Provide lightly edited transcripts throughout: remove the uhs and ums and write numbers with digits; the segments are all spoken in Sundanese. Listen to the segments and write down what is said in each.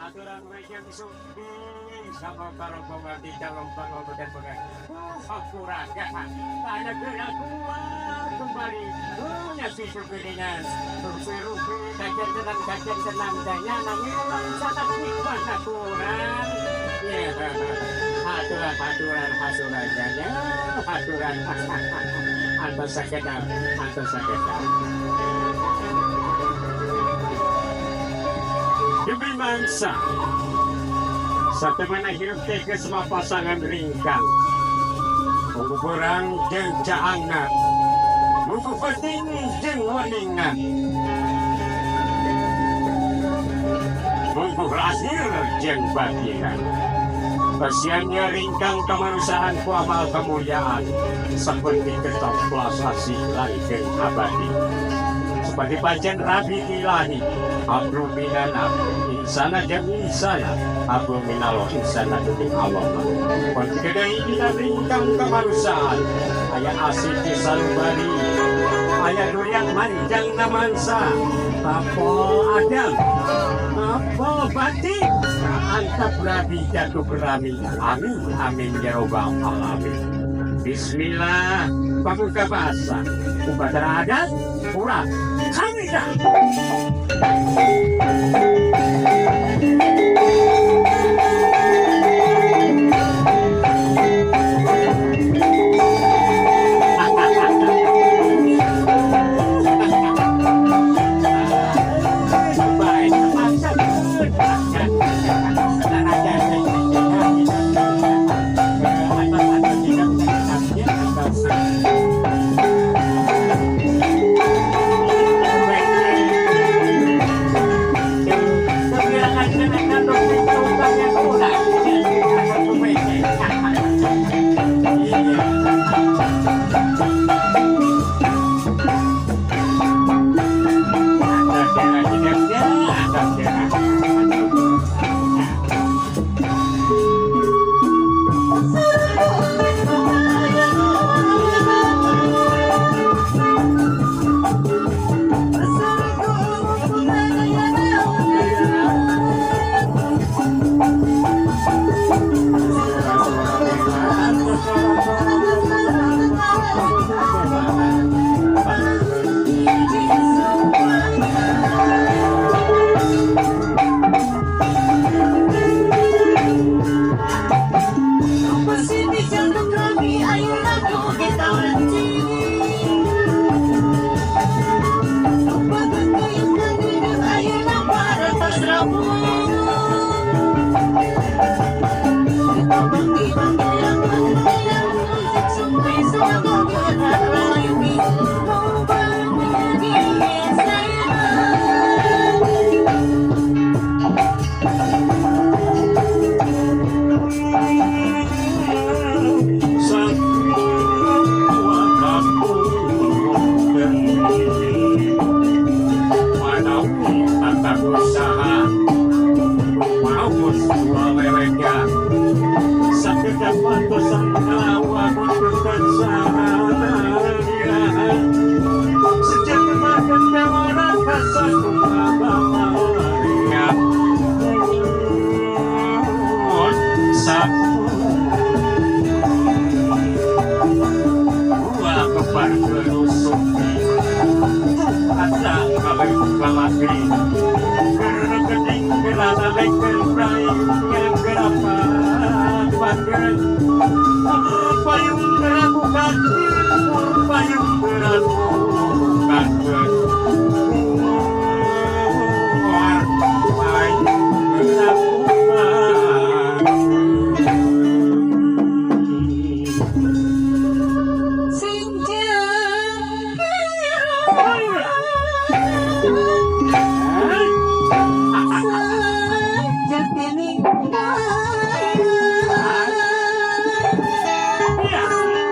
Aturan mereka disupi sama para pengganti calon pengobat dan hampura karena gerak kuat kembali punya susu piringan rupi-rupi kajian tenang daya nangis sangat nikmat aturan ya aturan aturan aturan ya aturan atau sekedar atau sekedar demi mangsa satemana hirup teh geus pasangan ringkang kuburang jeung caangna muku penting jeung weningan muku lahir jeung batinan pasiannya ringkang kemanusiaan ku amal kemuliaan seperti ketoplasasi langgeng abadi seperti pancen rabi ilahi ablu minana insana jeung insana ablu minallah insana jeung Allah pun kedai dina ringkang kemanusiaan aya asih di salubari aya durian manjang namansa tapol adam tapol batik antap rabi jatuh kerami amin amin ya robbal alamin. Bismillah pamuka bahasa upacara adat urang kami dah.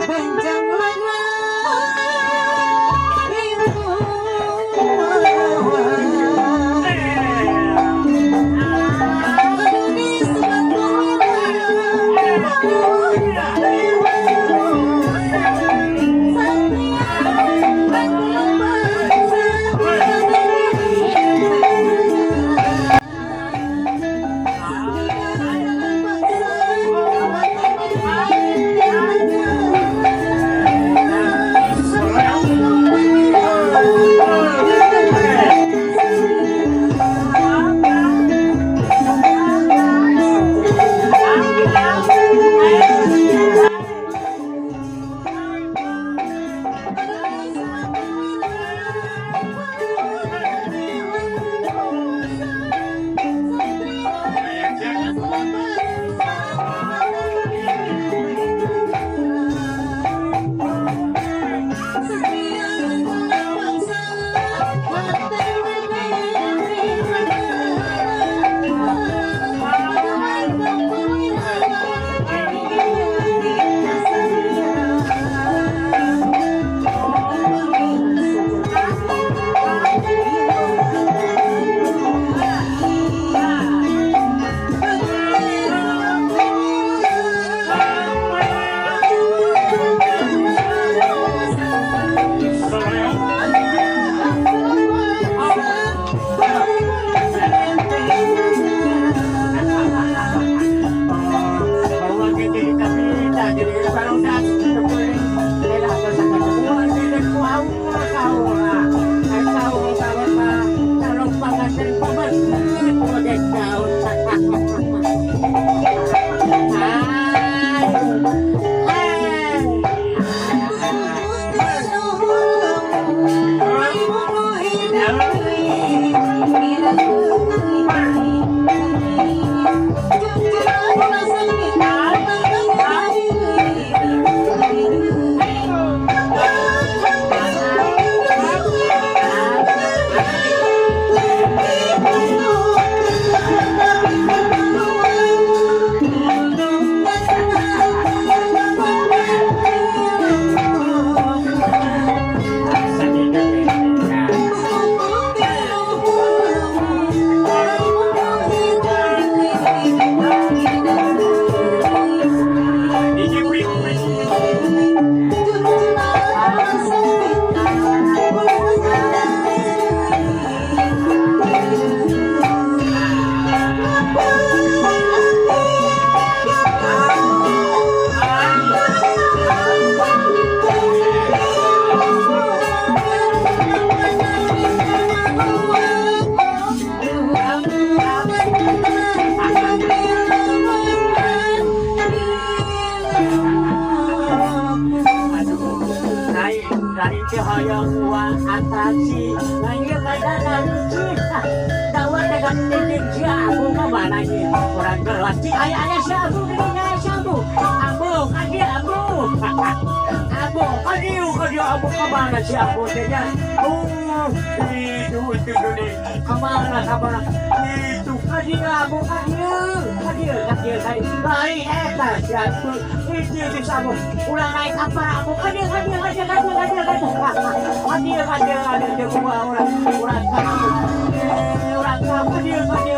Benjang lana Lain lain teh hoyong uang atraksi, lain ieu kadanan tawar dengan titik si Abu kemana ini? Kurang gelas si ayah ayah si Abu gini si Abu. Abu kadi Abu. Abu kadi kadi Abu kemana si Abu tehnya? Oh, itu nih kemana kemana? Itu kadi Abu kadi kadi kadi kadi. Baik eta si Abu itu si Abu. Ulah naik apa Abu kadi kadi kadi kadi kadi kadi kadi kadi kadi kadi ulah ulah ulah kamu ulah kamu kadi kadi.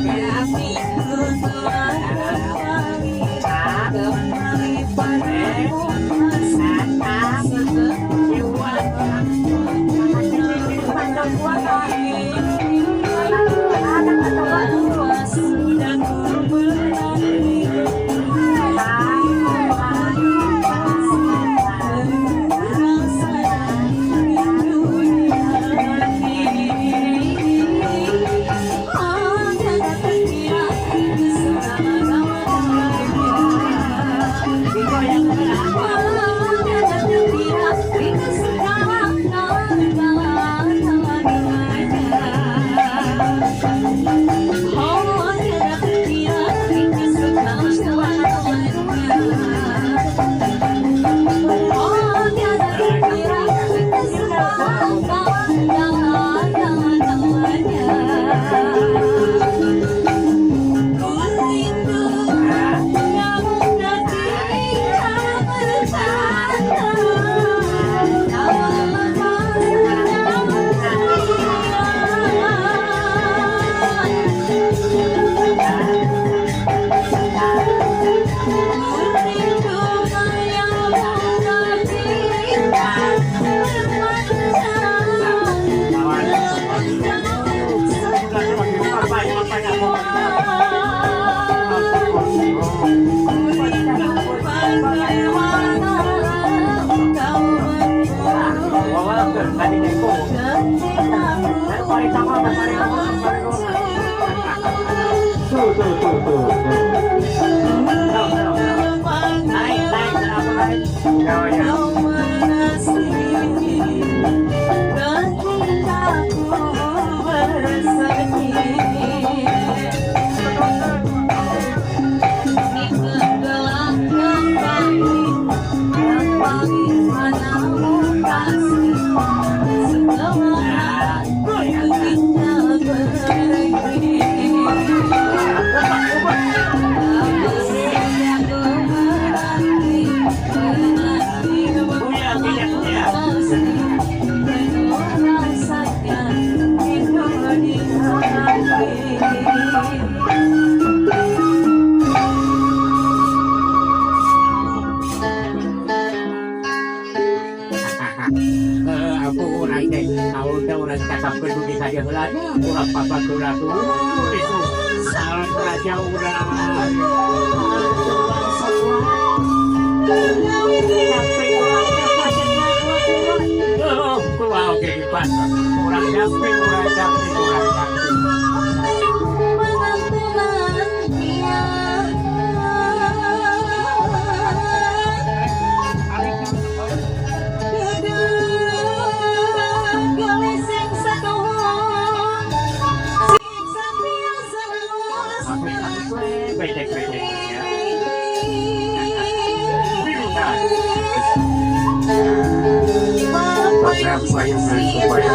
Yeah. Tuh, tuh, tuh, tuh, tuh. Naik, naik, apa naik? Oh ya. Nah, itu ya. Ubah, ubah. Kuya, kuya, kuya. Aku urang teh, tahun teh urang cakapkeun dugi ka dieu heula nya, urang pabageura tuh itu. Salam raja urang. Keluar oke di pasar. Urang japri, urang japri, urang japri. Becek, becek, ya. Program Payungan Supaya.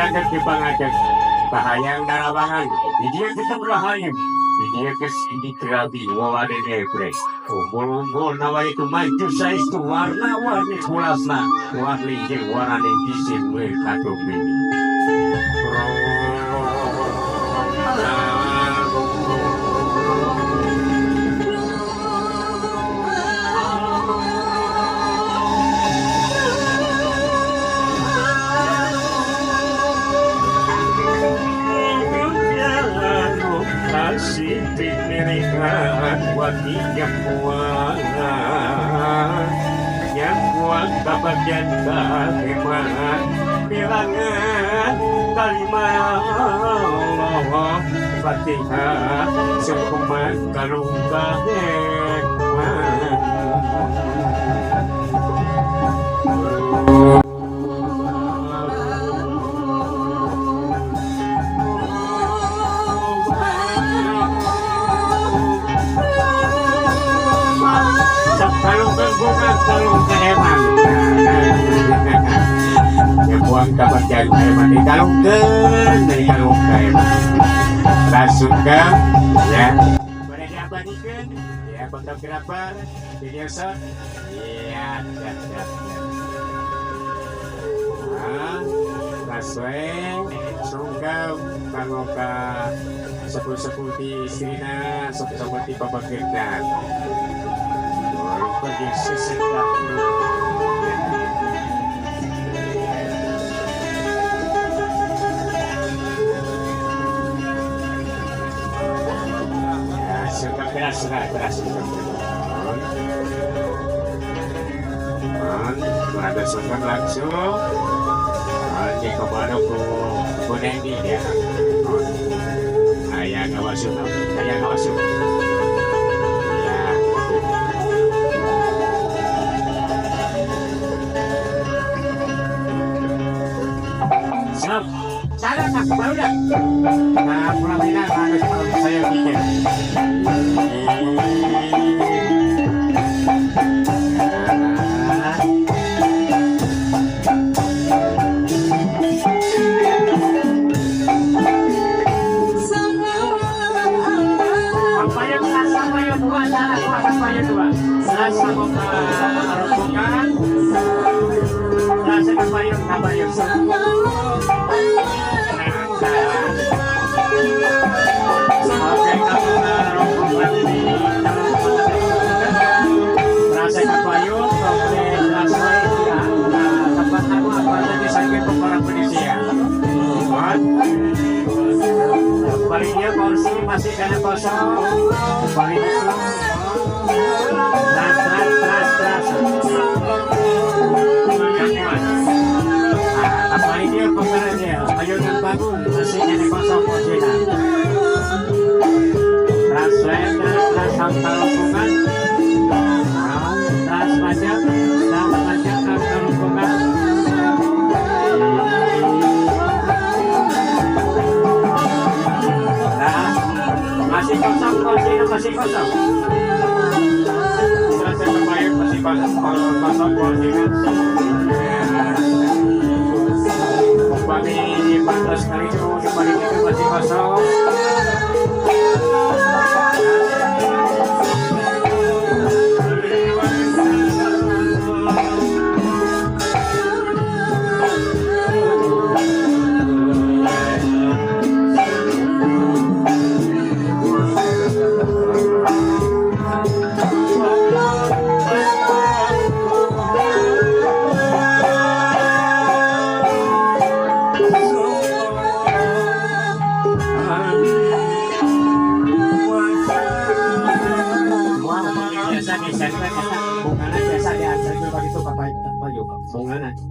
Berangkat ke pangadeg kahayang darawangan di dia tetap rahayu di dia kes di terabi wawade ebre umbul-umbul nawa itu maju saestu warna-warni kulasna warni jeung warnane gisim we kadung mini. Babagian kaheman bilangan kalimah Allah Fatihah sungkuman kalung kaheman. Kalung kaheman. Buang kabagian kaheman dikalungkeun dari kalung kaheman. Langsung ke ya. Boleh diabadikan ya fotografer video shot. Iya, siap siap. Nah, langsung sungkem kanggo ka sepuh-sepuh di istrina, sepuh-sepuh di babagirna. Pergi sesedap. Ya, suka keras, suka keras, suka keras. Ada sungkem langsung. Di kemana ku Nendi ya. Ayah ngawasun, ayah ngawasun. Ya. Siap. Sana nak baru dah. Nah, pulang ini harus saya bikin. Palingnya kursi masih kena kosong. Paling itu teras teras teras teras. Apa ini pemerannya? Ayo dan bangun masih kena kosong kursinya. Teras teras teras sampai lingkungan. Teras macam teras macam sampai lingkungan. Masih kosong, kursinya masih kosong. Selesai kemarin masih kosong, kosong kursinya. Upami 14 kali itu, paling itu masih kosong.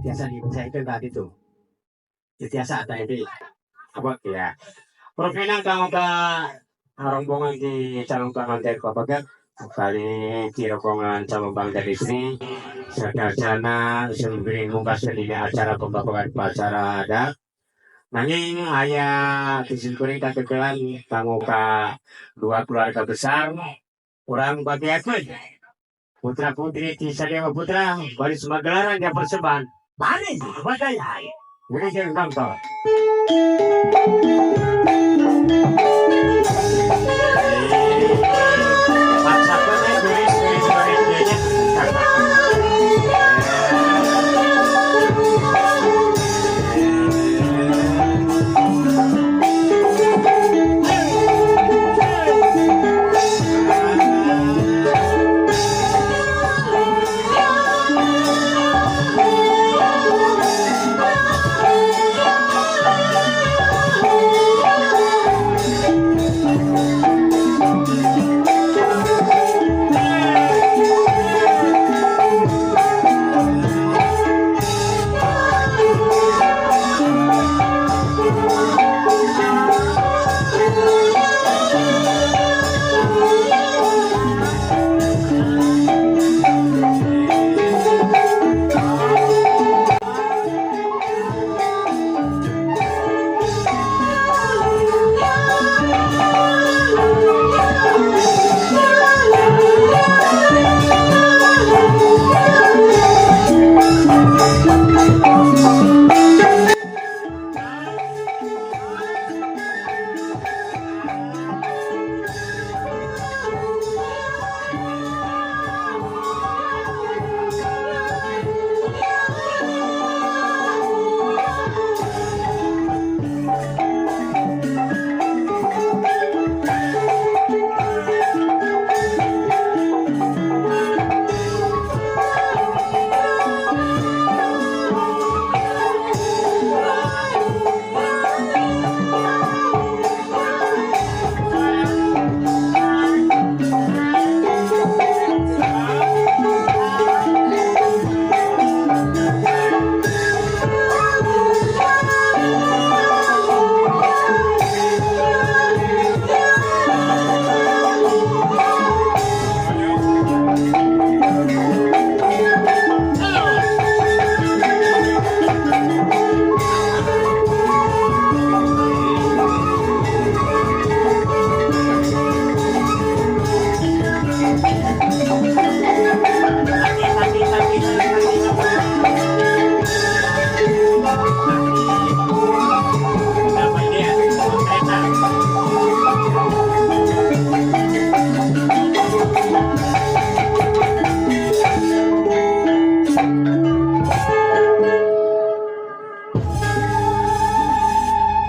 Biasa dipercayakan tadi itu. Biasa ada ini. Apa ya? Profilnya kang ka rombongan di calon pengantin bapak kali di rombongan calon pengantin istri sadarjana sembri mungkas di acara pembawaan acara adat. Nanging aya disimpuling kakekelan kanggo ka dua keluarga besar urang bagiakeun putra putri di Sadewa Putra baris magelaran yang persembahan. Mari badai. Wilujeng nonton. Paksakeun we geulis geulis bari ieu nya.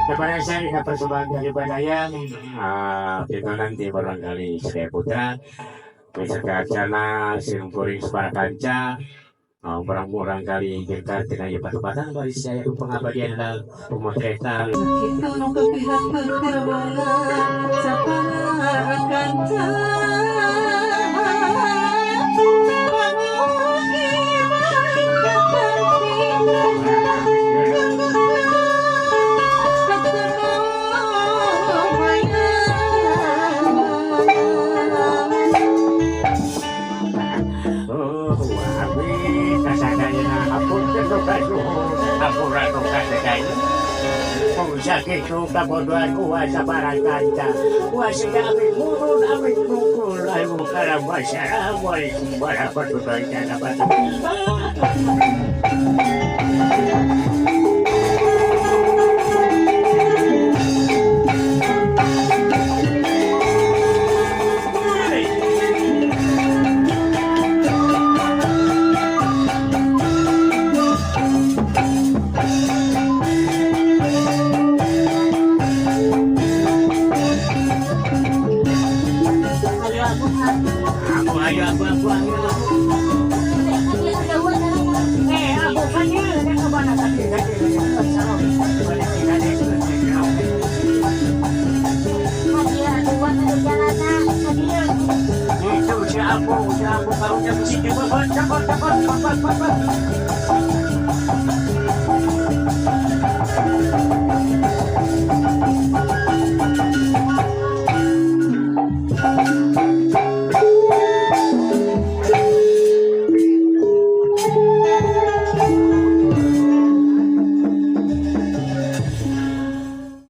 Kepada persembahan daripada yang kita nanti barangkali saya putra Misalkan acana simpuring separa kanca orang-orang kali jengkar tina ieu patupatan bari saya pengabadian dalam pemotretan. Kita nu kepihak perkembangan sapara kanca. Oh, abi kasadayana ampun hampura nu kasadayana. Sakitu kabodohan kuasa barang kanca. Kuasa abi murun abi mukul ayu karam. Wassalamualaikum warahmatullahi wabarakatuh.